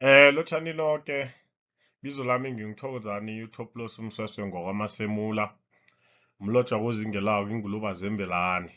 Lotjhani loke. Bizo lami nginguThokozani uToploss Msweswe ngwakwaMasemula. Umlotjha kozingelako inguluba zembelani.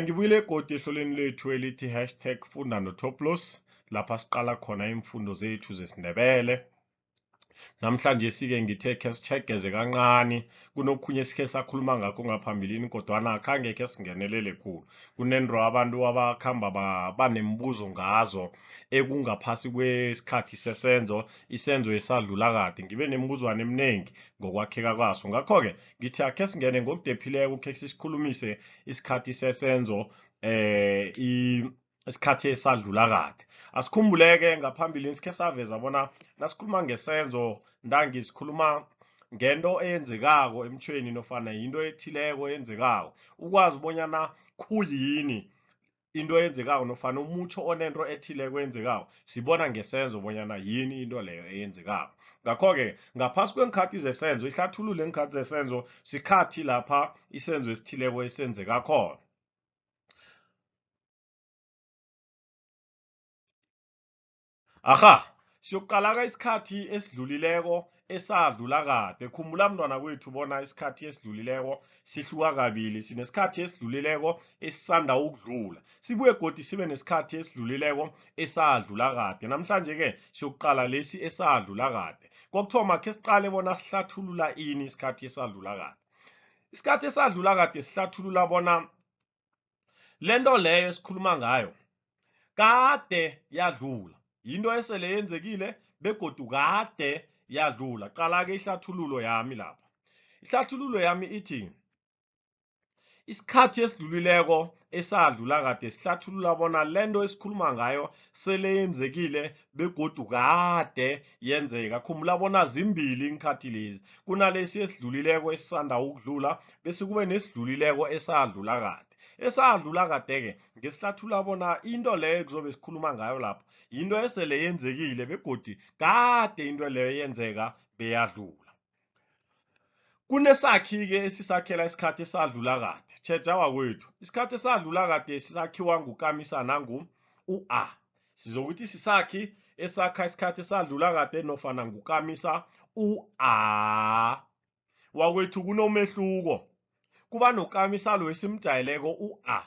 Ngibuyile godu ehlelweni lethu elithi hashtag funda noToploss lapha siqala khona iimfundo zethu zesiNdebele. Namhlanje sike ngithe khe sitjhegeze kancani, kunokhunye esikhe sakhuluma ngakho ngaphambilini kodwana khange khe singenelele khulu. Kunento abantu abakhamba banemibuzo ngazo ekungaphasi kwesikhathi sesenzo, isenzo esadlula kade. Ngibe nemibuzwana eminingi ngokwakheka kwaso. Ngakho-ke ngithi akhe singene ngokudephileko khe sisikhulumise isikhathi sesenzo isikhathi esadlula kade. Asikhumbuleke ngaphambilini sikhe saveza bona nasikhuluma ngesenzo ntangi sikhuluma ngento eyenzekako emtjhweni nofana yinto ethileko eyenzekako. Ukwazi bonyana khuyini into eyenzekako nofana umutjho onento ethileko eyenzekako, sibona ngesenzo bonyana yini into leyo eyenzekako. Ngakho-ke ngaphasi kweenkhathi zesenzo, ihlathululo yeenkhathi zesenzo sikhathi lapha isenzo esithileko esenzeka khona. Arha, siyokuqala-ke isikhathi esidlulileko esadlula kade. Khumbula mntwana kwethu bona isikhathi esidlulileko sihluka kabili. Sinesikhathi esidlulileko esisanda ukudlula. Sibuye godu sibe nesikhathi esidlulileko esadlula kade. Namhlanje-ke siyokuqala lesi esadlula kade. Kokuthoma khe siqale bona sihlathulula ini isikhathi esadlula kade. Isikhathi esadlula kade sihlathulula bona lento leyo esikhuluma ngayo kade yadlula, yinto esele yenzekile begodu kade yadlula. Qala-ke ihlathululo yami lapha. Ihlathululo yami ithi isikhathi esidlulileko esadlula kade sihlathulula bona lento esikhuluma ngayo sele yenzekile begodu kade yenzeka. Khumbula bona zimbili iinkhathi lezi, kunalesi esidlulileko esisanda ukudlula bese kube nesidlulileko esadlula kade. Esadlula kade-ke ngesihlathulula bona into leyo kuzobe sikhuluma ngayo lapho yinto esele yenzekile begodu kade into leyo yenzeka beyadlula. Kunesakhi-ke esisakhela isikhathi esadlula kade. Tjheja wakwethu, isikhathi esadlula kade sisakhiwa ngukamisa nangu u-a. Sizokuthi sisakhi esakha isikhathi esadlula kade nofana ngukamisa u-a. Wakwethu kunomehluko. Kuba nokamisa lo esimjayeleko u-a.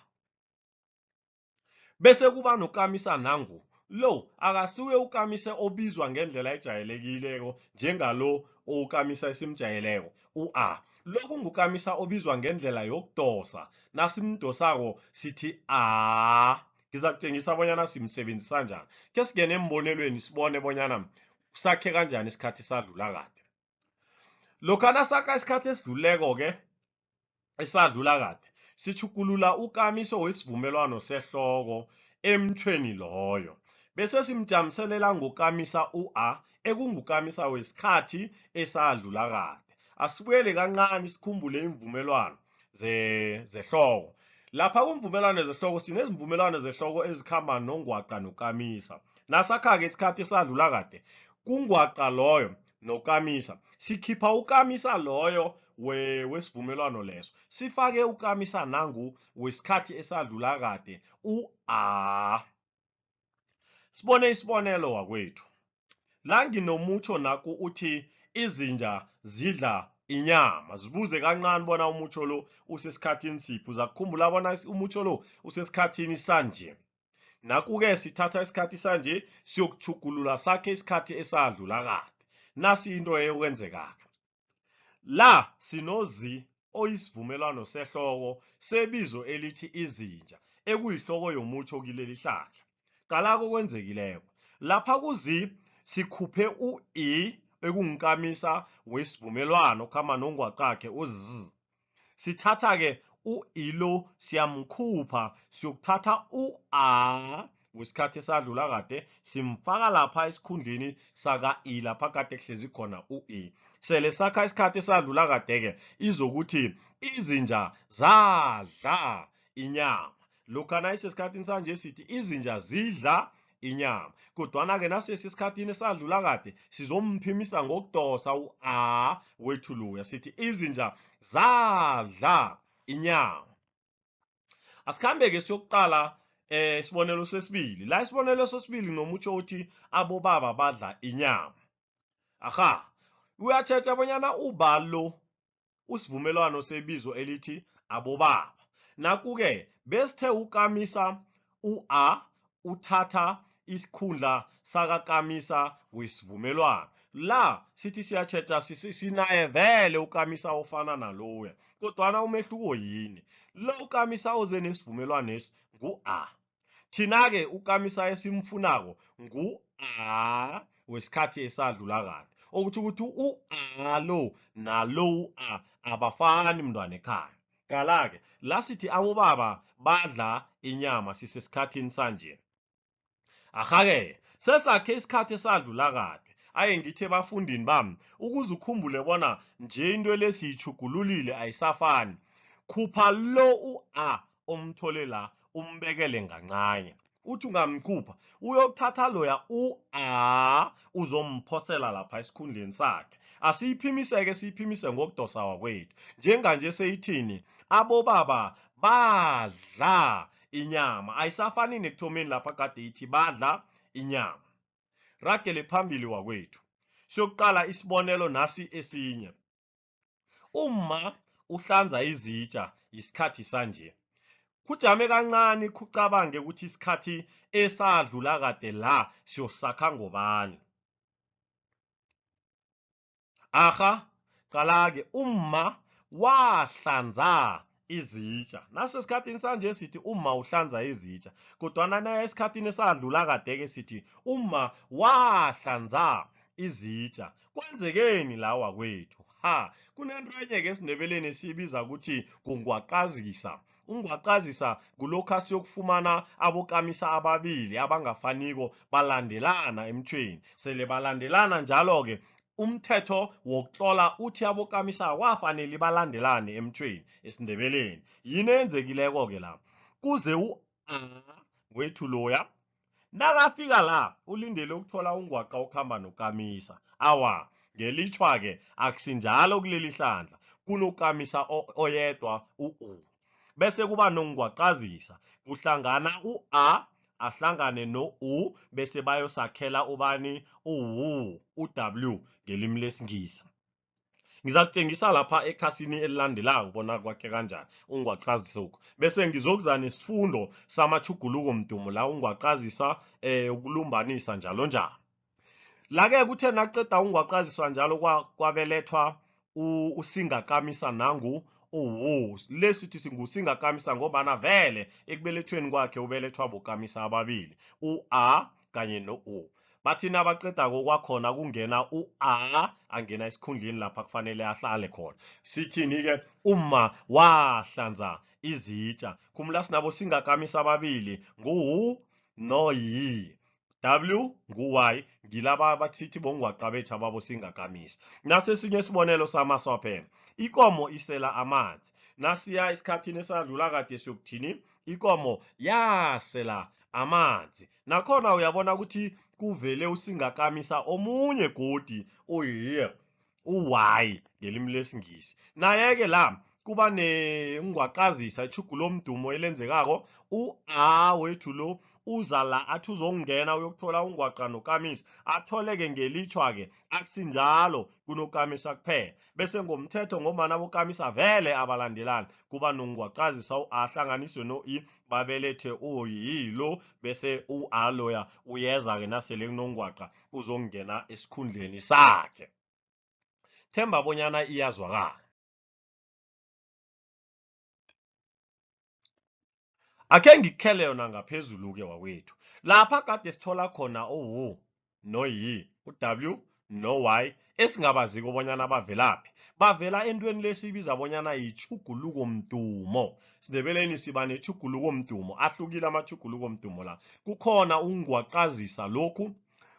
Bese kuba nokamisa nangu. Lo akasuye ukamisa obizwa ngendlela ejayelekileko njengalo okamisa esimjayeleko u-a. Lo kungukamisa obizwa ngendlela yokudosa. Nasimdosako sithi a. Ngizakutjengisa bonyana simsebenzisa njani. Khe singene embonelweni sibone bonyana sakhe kanjani isikhathi sadlula kade. Lokha nasakha isikhathi esidlulileko-ke esadlula kade, sitjhugulula ukamiso wesivumelwano sehloko emtjhweni loyo bese simjamiselela ngokamisa u-a ekungukamisa wesikhathi esadlula kade. Asibuyele kancani sikhumbule iimvumelwano zehloko. Lapha kumvumelwano zehloko sinezimvumelwano zehloko ezikhamba nongwaqa nokamisa. Nasakha-ke isikhathi esadlula kade, kungwaqa loyo nokamisa sikhipha ukamisa loyo wesivumelwano leso sifake ukamisa nangu wesikhathi esadlula kade u-a. Sibone isibonelo wakwethu. La nginomutjho naku uthi izinja zidla inyama. Zibuze kancani bona umutjho lo usesikhathini siphi. Uzakukhumbula bona umutjho lo usesikhathini sanje. Naku-ke sithatha isikhathi sanje siyokutjhugulula sakhe isikhathi esadlula kade. Nasi into eyokwenzekaka. La sinozi oyisivumelwano sehloko sebizo elithi izinja ekuyihloko yomutjho kileli hlandla. Qala kokwenzekileko. Lapha kuzi sikhuphe u-i ekungukamisa wesivumelwano okhamba nongwaqakhe u-z. Sithatha-ke u-i lo siyamkhupha siyokuthatha u-a wesikhathi esadlula kade simfaka lapha esikhundleni saka-i lapha kade kuhlezi khona u-i. Sele sakha isikhathi esadlula kade-ke izokuthi izinja zadla inyama. Lokha nayisesikhathini sanje sithi izinja zidla inyama. Kodwana-ke nasesesikhathini esadlula kade sizomphimisa ngokudosa u-a wethu loya sithi izinja zadla inyama. Asikhambe-ke siyokuqala Isibonelo sesibili. La isibonelo sesibili nomutsho uthi abobaba badla inyama. Aha, uyatjheja bonyana uba lo usivumelwano sebizo elithi abobaba. Naku-ke besithe ukamisa u-a uthatha isikhundla sakakamisa wesivumelwano. La sithi siyatjheja sinaye vele ukamisa ofana naloya. Kodwana umehluko yini? Lo ukamisa oze nesivumelwanesi ngu-a. Thina-ke ukamisa esimfunako ngu-a wesikhathi esadlula kade. Okutjho ukuthi u-a lo nalo u-a abafani mntwana ekhaya. Qala-ke, la sithi abobaba badla inyama sisesikhathini sanje. Arha-ke, sesakhe isikhathi esadlula kade. Aye ngithi ebafundini bami, ukuze ukhumbule bona nje into le siyitjhugululile ayisafani, khupha lo u-a omthole la umbekele ngancanye. Uthi ungamkhupha uyokuthatha loya u-a uzomphosela lapha esikhundleni sakhe. Asiyiphimise-ke siyiphimise ngokudosa wakwethu. Njenganje seyithini? Abobaba badla inyama. Ayisafani nekuthomeni lapha kade ithi badla inyama. Ragele phambili wakwethu. Siyokuqala isibonelo nasi esinye. Umma uhlanza izitja yisikhathi sanje. Khujame kancani khucabange ukuthi isikhathi esadlula kade la siyosakha ngobani. Arha, qala-ke umma wahlanza izitja. Nasesikhathini sanje sithi umma uhlanza izitja, kodwana naya esikhathini esadlula kade-ke sithi umma wahlanza izitja. Kwenzekeni la wakwethu? Ha, kunento enye-ke esiNdebeleni esiyibiza ukuthi kungwaqazisa. Ungwaqazisa kulokha siyokufumana abokamisa ababili abangafaniko balandelana emtjhweni. Sele balandelana njalo-ke umthetho wokutlola uthi abokamisa akwafaneli balandelane emtjhweni esiNdebeleni. Yini eyenzekileko-ke la? Kuze u-a wethu loya Nakafika la ulindele ukuthola ungwaqa okhamba nokamisa. Awa, ngelitjhwa-ke akusinjalo kuleli hlandla. Kunokamisa oyedwa u-u. Bese kuba nongwaqazisa. Kuhlangana u-a ahlangane no-u bese bayosakhela ubani u-w, u-w ngelimi lesiNgisi. Ngizakutjengisa lapha ekhasini elilandelako bona kwakhe kanjani ungwaqazisa ukhu. Bese ngizokuza nesifundo samatjhuguluko mdumo la ungwaqazisa ukulumbanisa njalo njalo. La-ke kuthe nakuqeda ungwaqaziswa njalo kwabelethwa usingakamisa nangu uwu. Le sithi singusingakamisa ngombana vele ekubelethweni kwakhe ubelethwa bokamisa ababili, u-a kanye no-u. Bathi nabaqedako kwakhona kungena u-a angena esikhundleni lapha kufanele ahlale khona. Sithini-ke? Umma wahlanza izitja. Khumbula sinabo singakamisa ababili ngu-u no-y. W ngu-Y ngilaba abathi bongwaqa bethu ababo singakamisa. Nasesinye isibonelo samaswaphela. Ikomo isela amanzi. Nasiya esikhathini esadlula kade siyokuthini? Ikomo yasela amanzi. Nakhona uyabona ukuthi kuvele usingakamisa omunye godi oyi u-Y ngelimi lesiNgisi. Naye-ke la kuba nengwaqazisa itjhugulomdumo elenzekako u-A wethu lo uza la athi uzongena uyokuthola ungwaqa nokamisa atholeke ngelitjhwa-ke akusinjalo kunokamisa kuphela bese ngomthetho ngombana abokamisa vele abalandelani kuba nongwaqazisa u-A ahlanganiswe no-I babelethe u-Y lo bese u-A loya uyeza-ke nasele kunongwaqa uzongena esikhundleni sakhe. Themba bonyana iyazwakala. Akhe ngikukhele yona ngaphezulu-ke wakwethu. Lapha kade sithola khona u-W no-Y, u-W no-Y esingabaziko bonyana bavelaphi. Bavela entweni lesiyibiza bonyana yitjhugulukomdumo. SiNdebeleni siba netjhugulukomdumo, ahlukile amatjhugulukomdumo la. Kukhona ukungwaqazisa lokhu,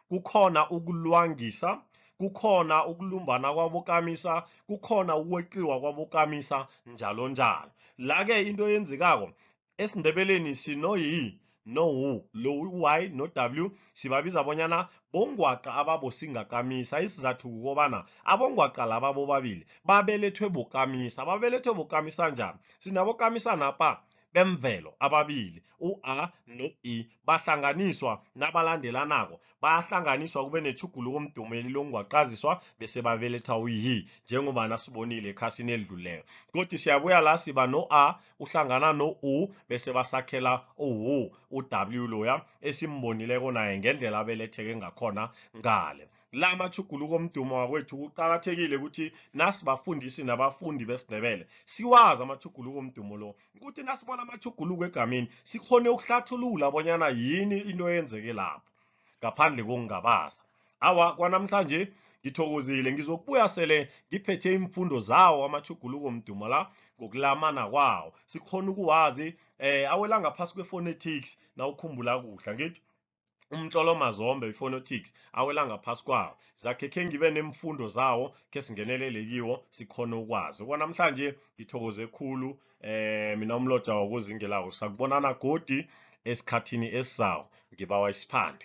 kukhona ukulwangisa, kukhona ukulumbana kwabokamisa, kukhona ukweqiwa kwabokamisa njalo njalo. La-ke into eyenzekako esiNdebeleni sino-Y no-W, lo u-Y no-W sibabiza bonyana bongwaqa ababosingakamisa. Isizathu kukobana abongwaqa laba bobabili babelethwe bokamisa. Babelethwe bokamisa njani? Sinabokamisa napa. bemvelo ababili u-A no-I bahlanganiswa nabalandelanako bayahlanganiswa kube netjhuguluko omdumeli lokungwaqaziswa bese babeletha u-yi njengobana sibonile ekhasini elidlulileko. Godu siyabuya la siba no-A uhlangana no-U bese basakhela u-W u-W loya esimbonileko naye ngendlela abeletheke ngakhona ngale. La matjhuguluko omdumo wakwethu kuqakathekile ukuthi nasibafundisi nabafundi besiNdebele siwazi amatjhuguluko omdumo lo ukuthi nasibona amatjhuguluko egameni sikhone ukuhlathulula bonyana yini into eyenzeke lapho ngaphandle kokungabaza. Awa kwanamhlanje ngithokozile ngizokubuya sele ngiphethe iimfundo zawo amatjhuguluko mdumo la ngokulamana kwawo sikhona ukuwazi awela ngaphasi kwe-phonetics nawukhumbula kuhle angithi umtlolo mazombe i-phonetics awela ngaphasi kwawo zakhe khe ngibe nemfundo zawo khe singenelele kiwo sikhona ukwazi kwanamhlanje ngithokoze khulu mina umloja wokuzingelako sakubonana godi esikhathini esizawo ngibawa isiphande.